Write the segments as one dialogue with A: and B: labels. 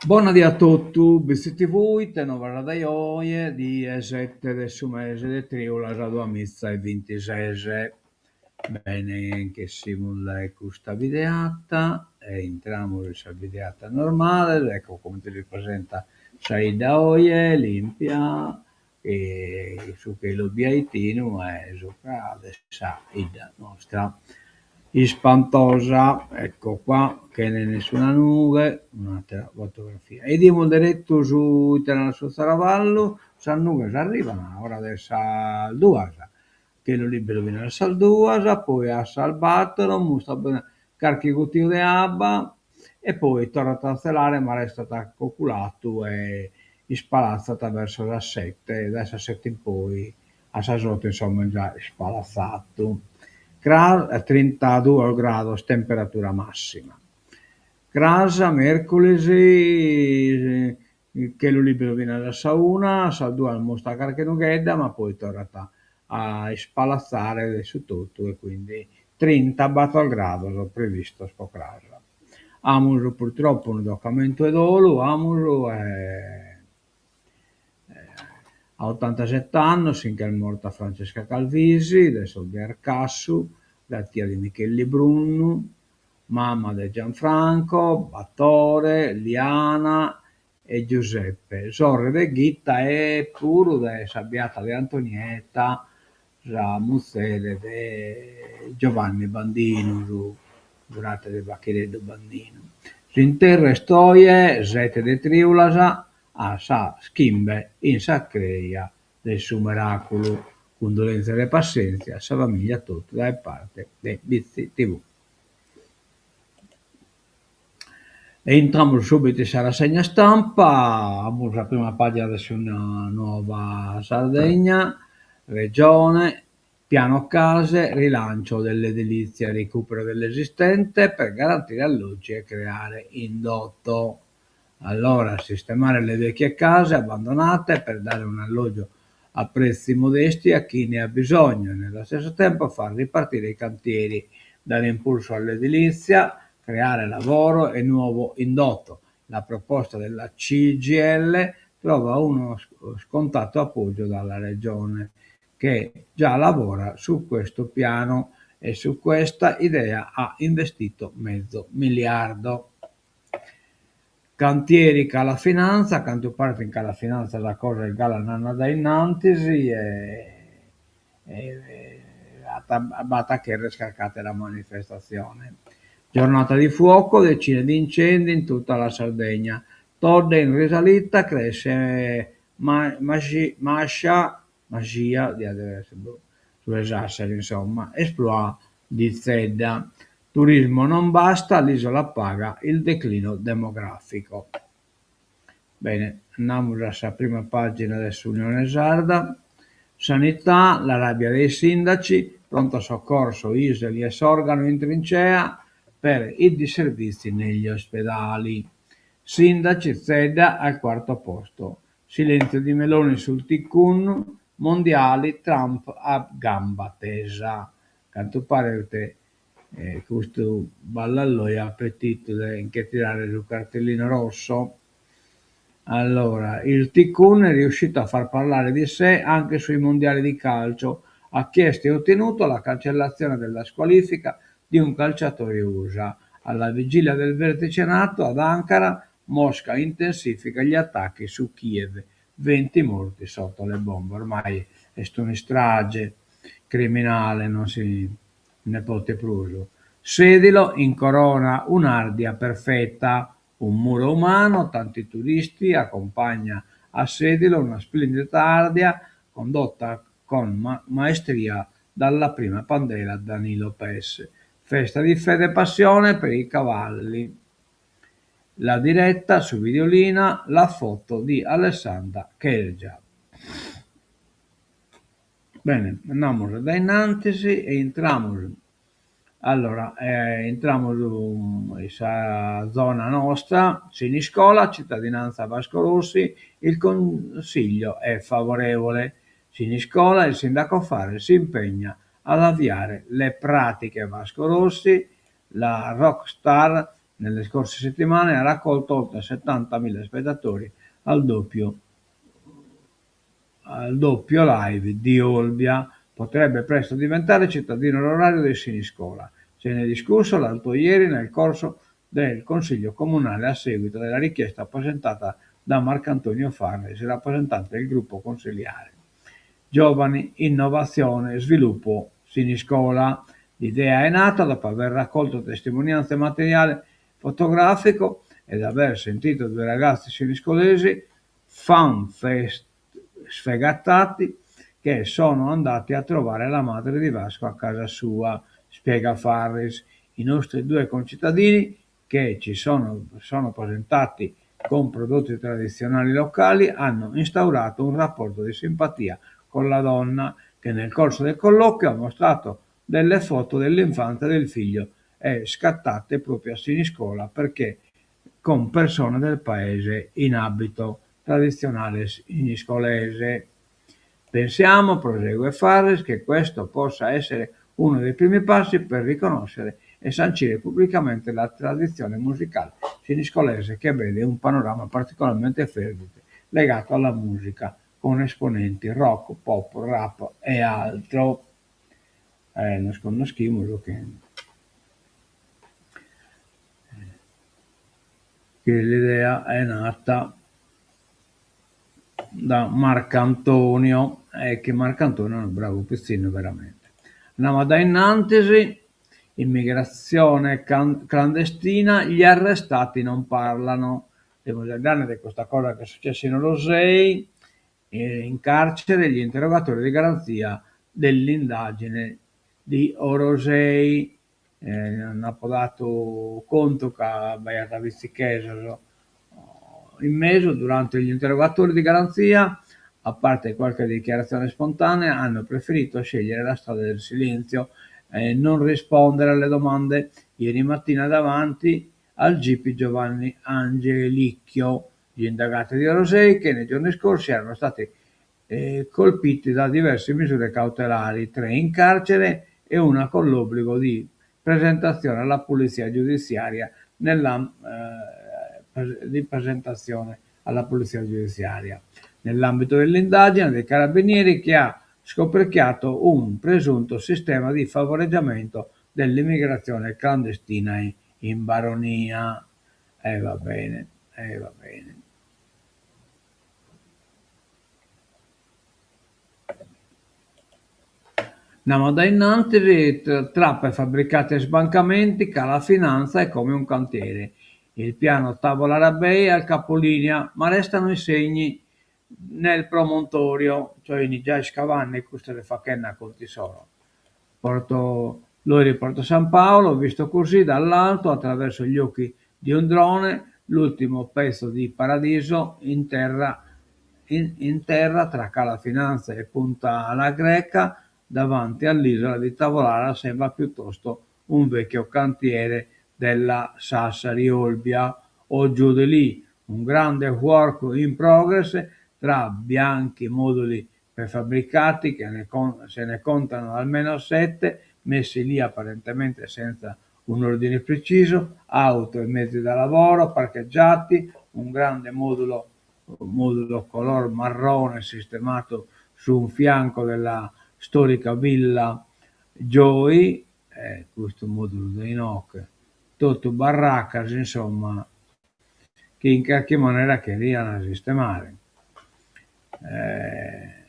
A: Bona die a totu, BTV ite novas dae oje, die sete de su mese de trìulas duamiza e bintises. Bene, nch'essimus dae custa bideata e intramus in sas bideatas normales, ecco comente si presentat sa 'idda oje, limpia, su chelu biaitinu e subra de sa 'idda nostra ispantosa, ecco qua, chene nessuna nughe, un'attera fotografia. 'Idimus derettu su ite narat su zaravallu, sas nughes arrivan a ora de sas duas, chelu liberu finas a sas duas, poi a sas battor mustrat carchi guttiu de abba e poi torrat a tzelare ma restat coculatu e ispalatzat verso sas sette, dae sas sette in poi a sas otto insomma est già ispalatzadu. Cras trintaduos grados temperatura massima. Cras merculis chelu liberu finas a sa una, a sas duas mustrat carchi nughedda ma poi torrat a ispalatzare de su totu e quindi trintabattor grados previstos pro cras. Amus purtroppo unu tocamentu 'e dolu, amus e a ottantasett'annos si nch'est morta Francesca Calvisi de sos de Arcassu, sa tia de Michelli Brunnu, mama de Gianfranco, Battore, Liana e Giuseppe, sorre de Ghita e puru de sa biata de Antonietta, sa muzere de Giovanni Bandinu, su frate de Bacchileddu Bandinu. S'interru est oje, sete de trìulas, a sas chimbe in sa creja de su Meràculu. Cundolèntzias e passèntzia a sa famìllia totu dae parte de Bitzi TV. E intramus subitu in sa rassegna stampa, amus sa prima pàgina de su Nuova Sardegna, Regione, piano case, rilancio dell'edilizia, recupero dell'esistente per garantire alloggi e creare indotto. Allora, sistemare le vecchie case abbandonate per dare un alloggio a prezzi modesti a chi ne ha bisogno e nello stesso tempo far ripartire i cantieri, dare impulso all'edilizia, creare lavoro e nuovo indotto. La proposta della CGIL trova uno scontato appoggio dalla Regione, che già lavora su questo piano e su questa idea ha investito mezzo miliardo. Cantieri Cala Finanza, a cantu paret in Cala Finanza sa cosa est galu andende a dae in antis e b'at a chèrrere carchi àtera manifestatzione. Giornata di fuoco, decine di incendi in tutta la Sardegna. Todde in risalita, cresce Maxia, diat dever esser, boh, su 'e Sassari insomma, exploit di Zedda. Turismo non basta, l'isola paga il declino demografico. Bene, andamus a sa prima pàgina de s'Unione Sarda. Sanità, la rabbia dei sindaci, pronto soccorso Isili e Sorgano in trincea per i disservizi negli ospedali. Sindaci Zedda al quarto posto. Silenzio di Meloni sul tycoon, mondiali, Trump a gamba tesa. Cantu paret custu ballalloi at petitu de nche tirare su cartellino rosso. Allora, il tycoon è riuscito a far parlare di sé anche sui mondiali di calcio. Ha chiesto e ottenuto la cancellazione della squalifica di un calciatore USA. Alla vigilia del vertice NATO ad Ankara, Mosca intensifica gli attacchi su Kiev. 20 morti sotto le bombe. Ormai est un'istrage criminale, non si nde potet prus. Sedilo incorona un'Ardia perfetta. Un muro umano, tanti turisti, accompagna a Sedilo una splendida Ardia condotta con maestria dalla prima pandela Danilo Pes. Festa di fede e passione per i cavalli. La diretta su Videolina, la foto di Alessandra Chergia. Bene, andamus dae in antis e intramus allora intramus in sa zona nostra, Siniscola, cittadinanza Vasco Rossi, il Consiglio è favorevole. Siniscola, il sindaco Farris si impegna ad avviare le pratiche. Vasco Rossi, la rockstar. Nelle scorse settimane ha raccolto oltre 70.000 spettatori al doppio, al doppio live di Olbia. Potrebbe presto diventare cittadino onorario di Siniscola. Se ne è discusso l'altro ieri nel corso del Consiglio Comunale a seguito della richiesta presentata da Marcantonio Farris, rappresentante del gruppo consiliare. Giovani, innovazione, sviluppo, Siniscola. L'idea è nata dopo aver raccolto testimonianze e materiale fotografico ed aver sentito due ragazzi siniscolesi, fan fest sfegatati, che sono andati a trovare la madre di Vasco a casa sua, spiega Farris. I nostri due concittadini, che ci sono, sono presentati con prodotti tradizionali locali, hanno instaurato un rapporto di simpatia con la donna, che nel corso del colloquio ha mostrato delle foto dell'infanzia del figlio e scattate proprio a Siniscola perché con persone del paese in abito tradizionale siniscolese. Pensiamo, prosegue Farris, che questo possa essere uno dei primi passi per riconoscere e sancire pubblicamente la tradizione musicale siniscolese che vede un panorama particolarmente fertile legato alla musica con esponenti rock, pop, rap e altro. Eh, nos connoschimus che che l'idea est nata da Marcantonio e chi Marcantonio est unu bravu pitzinnu veramente. Andamus a dae innantis, immigratzione clandestina, gli arrestati non parlano. Semus faeddende de custa cosa chi est successa in Orosei, in carcere gli interrogatori di garanzia dell'indagine di Orosei. Nd'apo dadu contu ca b'aiat bitzichesos in mesu, durante gli interrogatori di garanzia, a parte qualche dichiarazione spontanea, hanno preferito scegliere la strada del silenzio e non rispondere alle domande. Ieri mattina davanti al Gip Giovanni Angelicchio, gli indagati di Orosei, che nei giorni scorsi erano stati colpiti da diverse misure cautelari, tre in carcere e una con l'obbligo di presentazione alla polizia giudiziaria nella di presentazione alla polizia giudiziaria. Nell'ambito dell'indagine dei carabinieri che ha scoperchiato un presunto sistema di favoreggiamento dell'immigrazione clandestina in Baronia. E va bene, e va bene. Andamus a dae innantis, tra prefabbricati e sbancamenti, Cala Finanza è come un cantiere. Il piano Tavolara Bay è al capolinea, ma restano i segni nel promontorio, cioè in giai iscavende custu est faghende a contu issoro. Porto Lori Porto San Paolo, visto così dall'alto attraverso gli occhi di un drone, l'ultimo pezzo di paradiso in terra, in, in terra tra Cala Finanza e Punta La Greca, davanti all'isola di Tavolara, sembra piuttosto un vecchio cantiere della Sassari Olbia o giù di lì, un grande work in progress tra bianchi moduli prefabbricati, che ne con, se ne contano almeno sette, messi lì apparentemente senza un ordine preciso, auto e mezzi da lavoro parcheggiati, un grande modulo, modulo color marrone sistemato su un fianco della storica villa Gioi, eh, custu modulu de inoghe, totu barracas, insomma, chi in carchi manera cherian sistemare. Eh,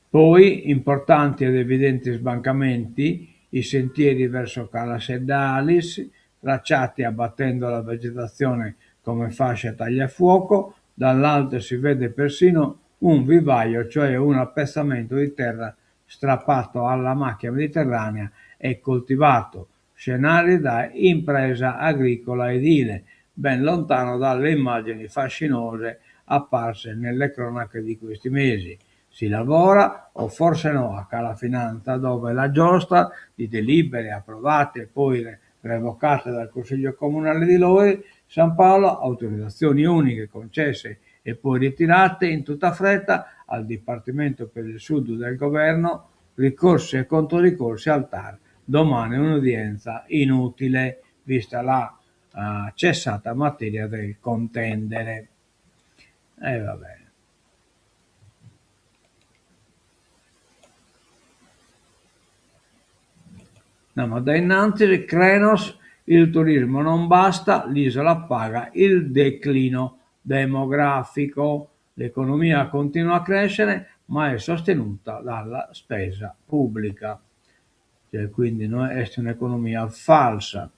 A: poi importanti ed evidenti sbancamenti, i sentieri verso Cala Sedalis, tracciati abbattendo la vegetazione come fasce tagliafuoco, dall'alto si vede persino un vivaio, cioè un appezzamento di terra strappato alla macchia mediterranea e coltivato, scenari da impresa agricola edile, ben lontano dalle immagini fascinose apparse nelle cronache di questi mesi. Si lavora, o forse no, a Cala Finanza, dove la giostra di delibere approvate e poi revocate dal Consiglio Comunale di Lori, San Paolo, autorizzazioni uniche concesse e poi ritirate in tutta fretta al Dipartimento per il Sud del Governo, ricorsi e controricorsi al TAR. Domani un'udienza inutile. vista la cessata materia del contendere. E va bene. Andamus dae innantis, Crenos, il turismo non basta, l'isola paga il declino demografico. L'economia continua a crescere ma è sostenuta dalla spesa pubblica. Cioè, quindi no est un'economia falsa.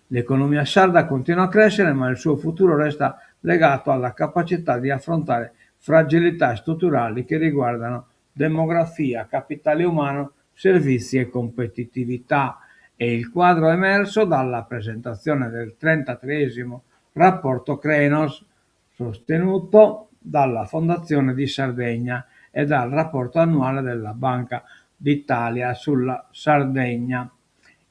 A: L'economia sarda continua a crescere ma il suo futuro resta legato alla capacità di affrontare fragilità strutturali che riguardano demografia, capitale umano, servizi e competitività. È il quadro emerso dalla presentazione del 33esimo rapporto Crenos, sostenuto dalla Fondazione di Sardegna e dal rapporto annuale della Banca d'Italia sulla Sardegna,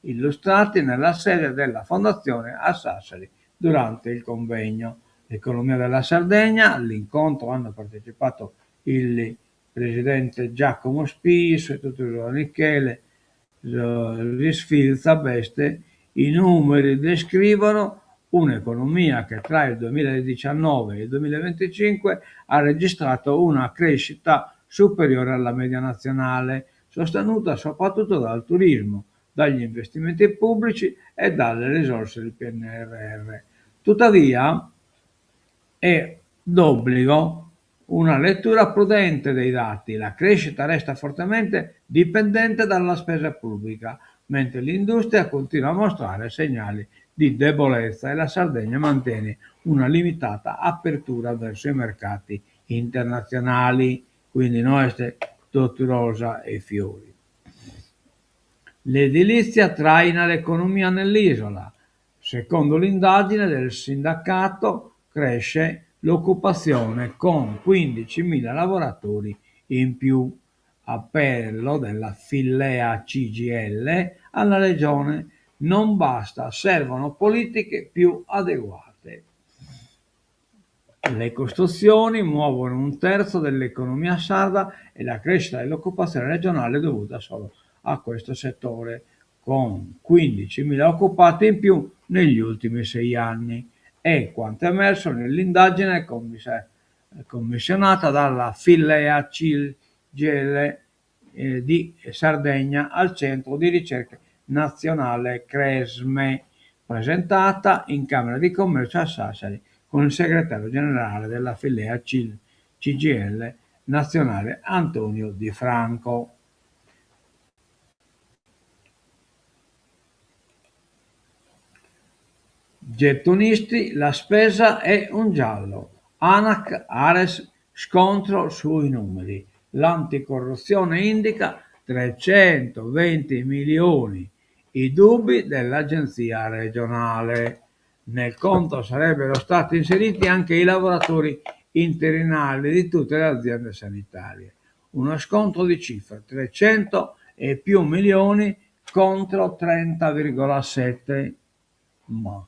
A: illustrati nella sede della Fondazione a Sassari durante il convegno L'economia della Sardegna. All'incontro hanno partecipato il presidente Giacomo Spisu e tutto il Michele Risfilza Beste. I numeri descrivono un'economia che tra il 2019 e il 2025 ha registrato una crescita superiore alla media nazionale, sostenuta soprattutto dal turismo, dagli investimenti pubblici e dalle risorse del PNRR. Tuttavia, è d'obbligo una lettura prudente dei dati. La crescita resta fortemente dipendente dalla spesa pubblica, mentre l'industria continua a mostrare segnali di debolezza e la Sardegna mantiene una limitata apertura verso i mercati internazionali. Quindi no est totu rosa e fiori. L'edilizia traina l'economia nell'isola. Secondo l'indagine del sindacato cresce l'occupazione con 15.000 lavoratori in più. Appello della Fillea CGIL alla regione. Non basta, servono politiche più adeguate. Le costruzioni muovono un terzo dell'economia sarda e la crescita dell'occupazione regionale è dovuta solo a questo settore, con 15.000 occupati in più negli ultimi 6 anni. È quanto emerso nell'indagine commissionata dalla Fillea CGIL di Sardegna al Centro di Ricerca Nazionale Cresme, presentata in Camera di Commercio a Sassari con il segretario generale della Fillea CGIL nazionale Antonio Di Franco. Gettonisti, la spesa è un giallo. Anac, Ares, scontro sui numeri. L'anticorruzione indica 320 milioni. I dubbi dell'agenzia regionale. Nel conto sarebbero stati inseriti anche i lavoratori interinali di tutte le aziende sanitarie. Uno scontro di cifre, 300 e più milioni contro 30,7. Ma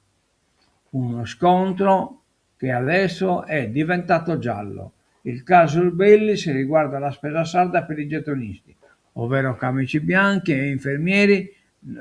A: uno scontro che adesso è diventato giallo. Il caso Bellis riguarda la spesa sarda per i gettonisti, ovvero camici bianchi e infermieri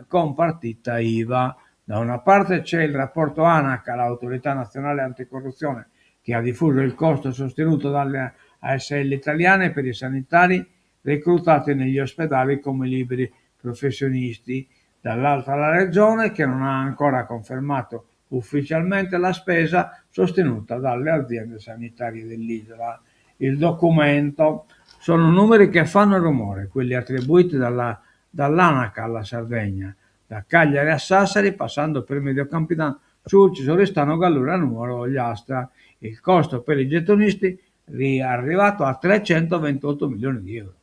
A: con partita IVA. Da una parte c'è il rapporto ANAC, l'Autorità Nazionale Anticorruzione, che ha diffuso il costo sostenuto dalle ASL italiane per i sanitari reclutati negli ospedali come liberi professionisti. Dall'altra la Regione, che non ha ancora confermato ufficialmente la spesa sostenuta dalle aziende sanitarie dell'isola. Il documento sono numeri che fanno rumore, quelli attribuiti dall'ANAC alla Sardegna, da Cagliari a Sassari, passando per Medio Campidano, Sulcis, Oristano, Gallura, Nuoro, Ogliastra. Il costo per i gettonisti è arrivato a 328 milioni di euro,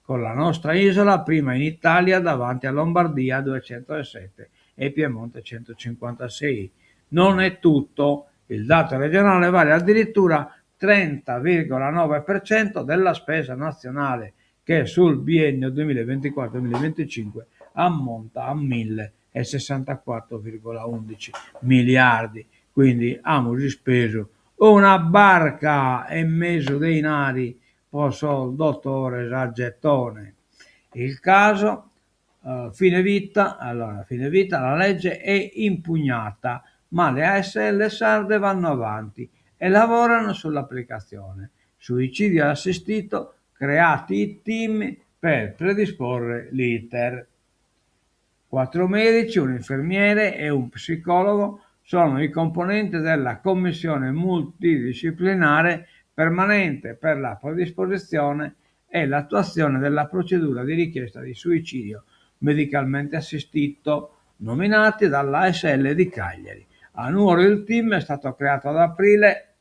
A: con la nostra isola prima in Italia davanti a Lombardia 207 e Piemonte 156. Non è tutto, il dato regionale vale addirittura 30,9% della spesa nazionale, che sul biennio 2024-2025 ammonta a 1.064,11 miliardi. Quindi amus ispesu una barca e mesu de inari po sos dotores a gettone. Il caso. Fine vita, allora, fine vita, la legge è impugnata, ma le ASL sarde vanno avanti e lavorano sull'applicazione. Suicidio assistito, creati i team per predisporre l'iter. 4 medici, un infermiere e un psicologo sono i componenti della commissione multidisciplinare permanente per la predisposizione e l'attuazione della procedura di richiesta di suicidio medicalmente assistito, nominati dalla ASL di Cagliari. A Nuoro il team è stato creato ad aprile,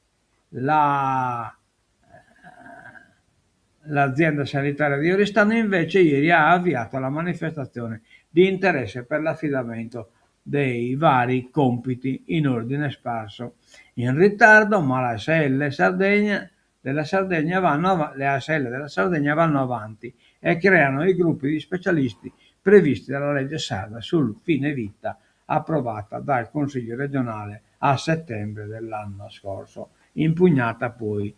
A: l'azienda sanitaria di Oristano invece ieri ha avviato la manifestazione di interesse per l'affidamento dei vari compiti in ordine sparso. In ritardo, ma la ASL Sardegna della Sardegna vanno av-, le ASL della Sardegna vanno avanti e creano i gruppi di specialisti previsti dalla legge sarda sul fine vita approvata dal Consiglio regionale a settembre dell'anno scorso, impugnata poi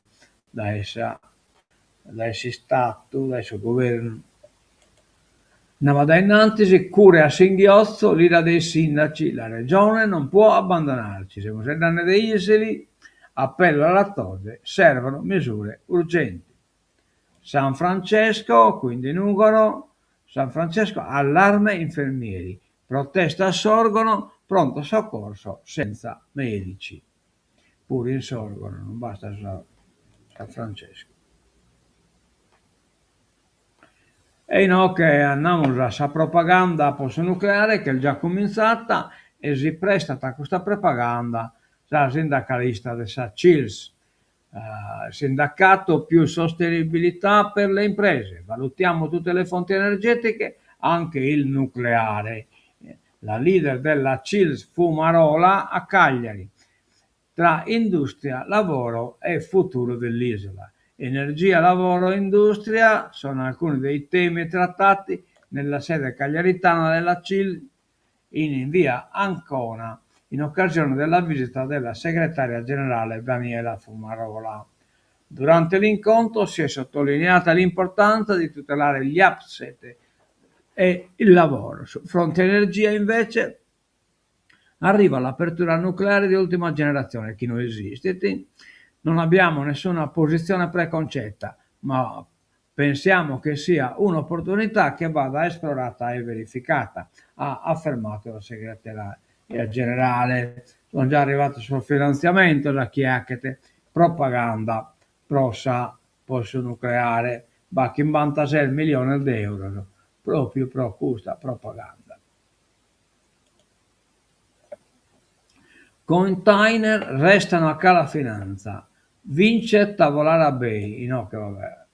A: da essa, dae s'Istatu, dae su Guvernu. Andamus a dae innantis, cure a singhiozzo, l'ira dei sindaci, la regione non può abbandonarci, semus faeddende de Isili, appello alla Todde, servono misure urgenti. San Francesco, quindi Nùgoro, San Francesco, allarme infermieri, protesta a Sorgono, pronto soccorso senza medici. Puru in Sorgono, non basta San Francesco. E inoghe andamus a sa propaganda pro su nucleare ch'est già cumintzada e si prestat a custa propaganda sa sindacalista de sa Cils. Sindacato più sostenibilità per le imprese, valutiamo tutte le fonti energetiche, anche il nucleare. La leader della Cils Fumarola a Cagliari, tra industria, lavoro e futuro dell'isola. Energia, lavoro e industria sono alcuni dei temi trattati nella sede cagliaritana della Cils in via Ancona, in occasione della visita della segretaria generale Daniela Fumarola. Durante l'incontro si è sottolineata l'importanza di tutelare gli asset e il lavoro. Sul fronte energia, invece, arriva l'apertura nucleare di ultima generazione, chi no esistit. Non abbiamo nessuna posizione preconcetta, ma pensiamo che sia un'opportunità che vada esplorata e verificata, ha affermato la segretaria generale. Sono già arrivato sul finanziamento, la chiacchiere, propaganda pro sa pro su nucleare, b'at chimbantases milliones de euros pròpiu pro custa propaganda. Container restano a Cala Finanza, vince Tavolara Bay, inoghe va bè.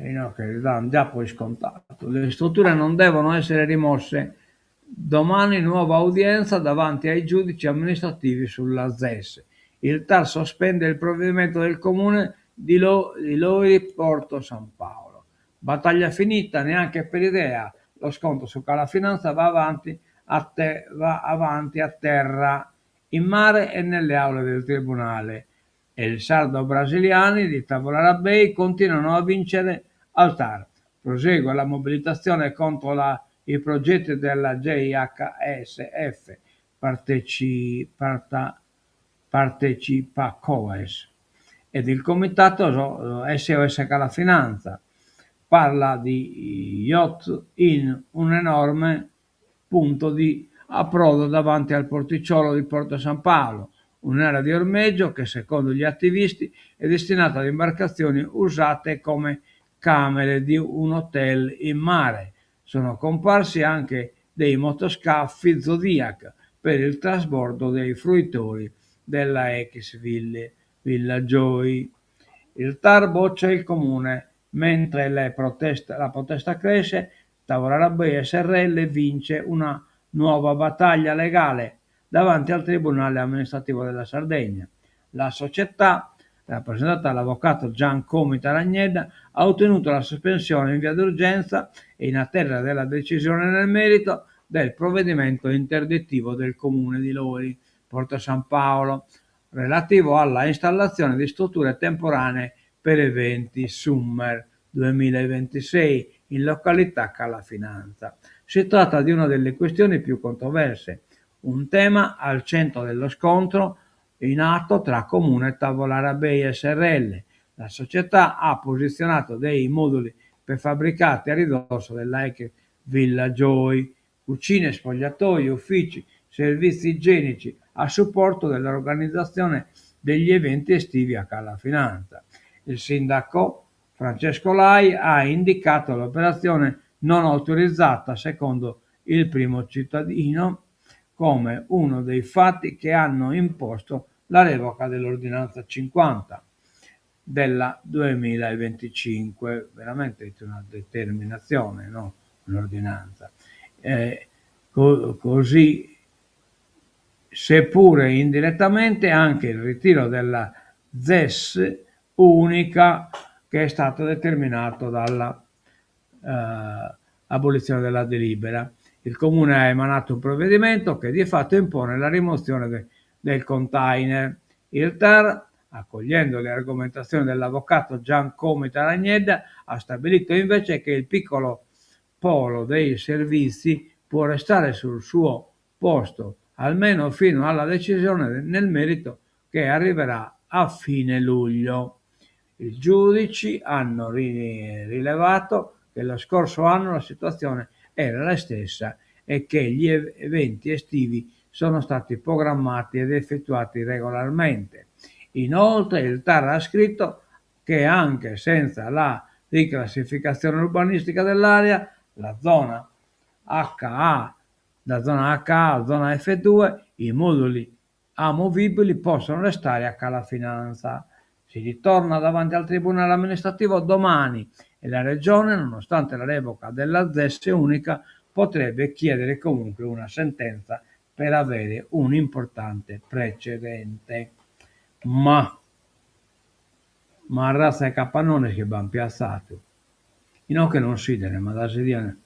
A: Inoghe dan già pro iscontadu. Le strutture non devono essere rimosse. Domani nuova udienza davanti ai giudici amministrativi sulla ZES. Il TAR sospende il provvedimento del comune di Lori Porto San Paolo. Battaglia finita neanche per idea. Lo scontro su Cala Finanza va avanti a te, va avanti a terra, in mare e nelle aule del tribunale. E il sardo-brasiliani di Tavolara Bay continuano a vincere al TAR. Prosegue la mobilitazione contro i progetti della JHSF Partecipacoes ed il comitato SOS Cala Finanza. Parla di yacht in un enorme punto di approdo davanti al porticciolo di Porto San Paolo, un'area di ormeggio che secondo gli attivisti è destinata ad imbarcazioni usate come camere di un hotel in mare. Sono comparsi anche dei motoscafi Zodiac per il trasbordo dei fruitori della ex Villa Joy. Il TAR boccia il comune, mentre la protesta cresce, Tavolara Bay SRL vince una nuova battaglia legale davanti al Tribunale amministrativo della Sardegna. La società, rappresentata dall'avvocato Gian Comita Ragnedda, ha ottenuto la sospensione in via d'urgenza e in attesa della decisione nel merito del provvedimento interdittivo del comune di Lori, Porto San Paolo, relativo alla installazione di strutture temporanee per eventi Summer 2026 in località Cala Finanza. Si tratta di una delle questioni più controverse, un tema al centro dello scontro in atto tra Comune e Tavolara Bay Srl. La società ha posizionato dei moduli prefabbricati a ridosso della ex Villa Joy, cucine, spogliatoi, uffici, servizi igienici a supporto dell'organizzazione degli eventi estivi a Cala Finanza. Il sindaco Francesco Lai ha indicato l'operazione non autorizzata, secondo il primo cittadino, come uno dei fatti che hanno imposto la revoca dell'ordinanza 50 della 2025. Veramente est una determinatzione, no? Un'ordinanza. Così, seppure indirettamente, anche il ritiro della ZES unica che è stato determinato dalla abolizione della delibera. Il Comune ha emanato un provvedimento che di fatto impone la rimozione del container. Il TAR, accogliendo le argomentazioni dell'avvocato Giancomi Taragnedda, ha stabilito invece che il piccolo polo dei servizi può restare sul suo posto almeno fino alla decisione nel merito che arriverà a fine luglio. I giudici hanno rilevato che lo scorso anno la situazione era la stessa e che gli eventi estivi sono stati programmati ed effettuati regolarmente. Inoltre il TAR ha scritto che anche senza la riclassificazione urbanistica dell'area, la zona HA, da zona HA a zona F2, i moduli amovibili possono restare a Cala Finanza. Si ritorna davanti al Tribunale amministrativo domani e la Regione, nonostante la revoca della ZES unica, potrebbe chiedere comunque una sentenza per avere un importante precedente. Ma, ma arratza 'e capannones chi b'an piatzadu. Inoghe non s'iden, ma dda s'idian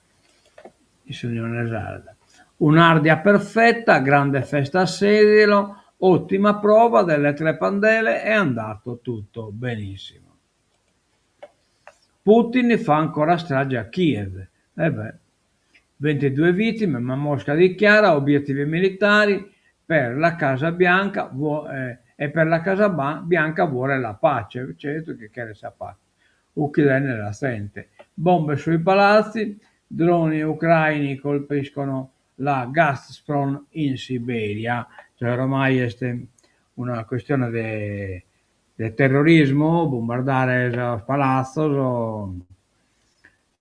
A: in s'Unione Sarda. Un'Ardia perfetta, grande festa a Sedilo, ottima prova delle tre pandele, è andato tutto benissimo. Putin fa ancora strage a Kiev. Eh beh, 22 vittime, ma Mosca dichiara obiettivi militari per la Casa Bianca e per la Casa Bianca vuole la pace. Certu chi cheret sa pache. Uchidende sa zente. Bombe sui palazzi, droni ucraini colpiscono la Gazprom in Siberia. Cioè oramai est una questione de de terrorismu, bombardare sos palazzos.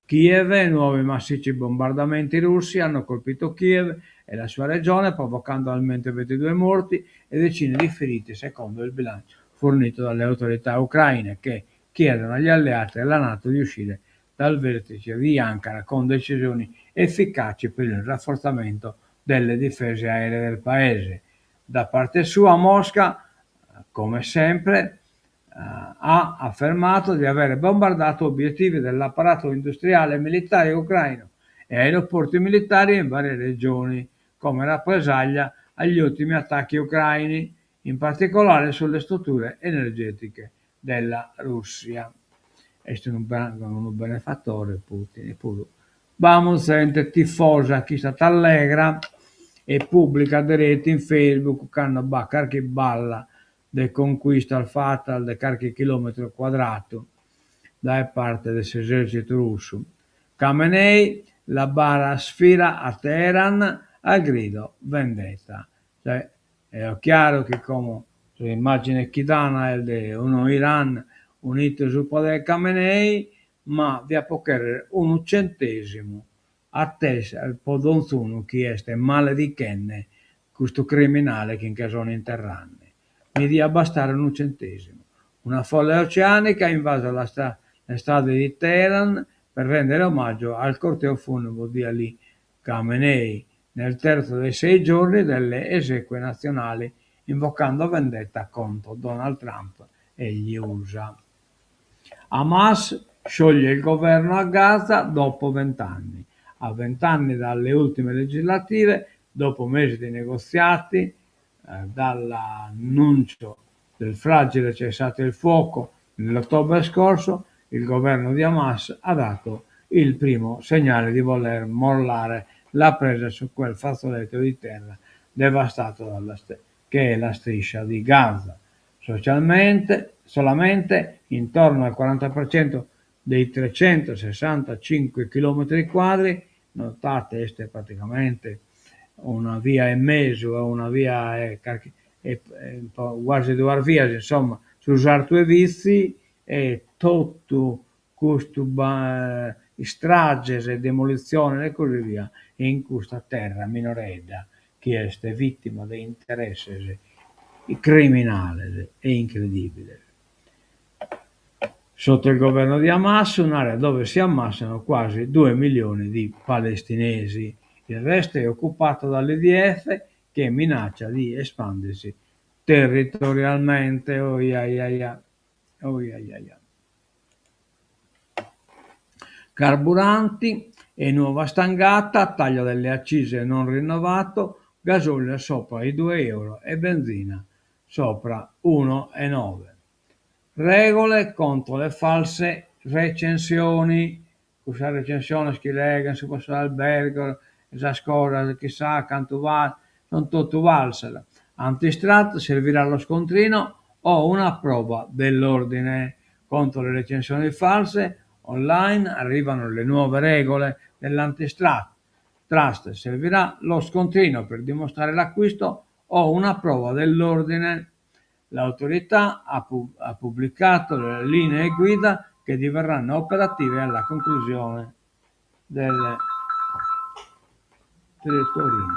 A: Kiev, nuovi massicci bombardamenti russi hanno colpito Kiev e la sua regione provocando almeno 22 morti e decine di feriti secondo il bilancio fornito dalle autorità ucraine che chiedono agli alleati della Nato di uscire dal vertice di Ankara con decisioni efficaci per il rafforzamento delle difese aeree del paese. Da parte sua Mosca, come sempre, ha affermato di aver bombardato obiettivi dell'apparato industriale e militare ucraino e aeroporti militari in varie regioni, come rappresaglia agli ultimi attacchi ucraini, in particolare sulle strutture energetiche della Russia. Est unu unu benefatore Putin puru. B'amus zente tifosa chi istat allegra e pubblicat deretu in Facebook cando b'at carchi balla de concuistas fatas de carchi chilòmetru cuadradu dae parte de s'esèrtzitu russu. Khamenei, la bara sfila a Teheran al grido vendetta. Cioè, est chiaru chi como s'immagine chi dan est de unu Iran unitu supra de Khamenei, ma diapo chèrrere unu centesimu a testa pro donzunu chi est maledichende custu criminale chi nche sono interrande. Mi diat bastare unu centesimu. Una folla oceanica ha invaso la le strade di Teheran per rendere omaggio al corteo funebre di Ali Khamenei nel terzo dei sei giorni delle esequie nazionali, invocando vendetta contro Donald Trump e gli USA. Hamas scioglie il governo a Gaza dopo 20 anni. A 20 anni dalle ultime legislative, dopo mesi di negoziati, dall'annuncio del fragile cessate il fuoco nell'ottobre scorso, Il governo di Hamas ha dato il primo segnale di voler mollare la presa su quel fazzoletto di terra devastato dalla che è la striscia di Gaza. Socialmente, solamente intorno al 40% dei 365 chilometri quadri, notate est praticamente una via e mesu o una via e carchi e guasi duas vias, insomma, su sartu 'e Vitzi e totu custu istrages e demolitziones e così via in custa terra minoredda chi est vittima de interesses criminales e incredibiles. Sotto il governo di Hamas, un'area dove si ammassano quasi 2 milioni di palestinesi. Il resto è occupato dall'IDF che minaccia di espandersi territorialmente. Oh, ia, ia, ia. Oh, ia, ia, ia. Carburanti e nuova stangata, taglio delle accise non rinnovato, gasolio sopra i 2 euro e benzina sopra 1,9. Regole contro le false recensioni, cussas recensiones chi leghen subra sos albergos, sas cosas, chissà cantu faghet, sun totu falsas. Antitrust servirà lo scontrino o una prova dell'ordine. Contro le recensioni false online arrivano le nuove regole dell'antitrust. Trust servirà lo scontrino per dimostrare l'acquisto o una prova dell'ordine. L'autorità ha, pu- ha pubblicato le linee guida che diverranno operative alla conclusione del Torino.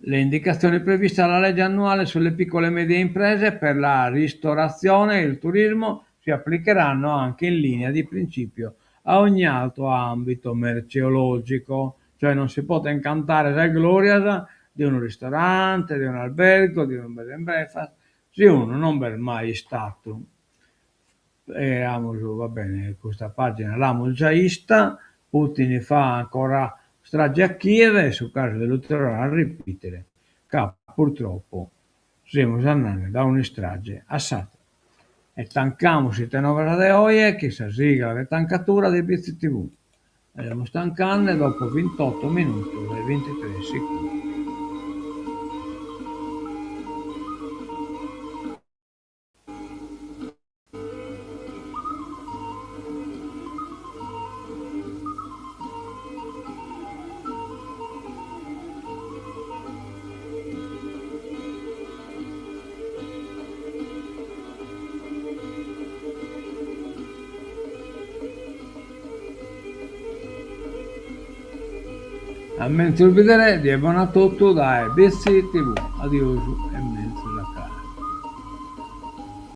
A: Le indicazioni previste dalla legge annuale sulle piccole e medie imprese per la ristorazione e il turismo si applicheranno anche in linea di principio a ogni altro ambito merceologico, cioè non si poden cantare sas glorias de unu ristorante, de un'albergo, de unu bed and breakfast, si unu non b'est mai istadu. E amus, va bene, custa pagina l'amus già 'ista, Putin fa ancora strage a Kiev e su casu de lu torrare a ripitere, ca purtroppo semus andende da un'istrage a s'atera. E tancamus Ite Novas de oje chin sa sigla de tancatura de Bitzi TV. E semus tancande dopo vintotto minutos e vintitres segundos. A menzus bidere, die bona a totu dae Bitzi TV. Adiosu e.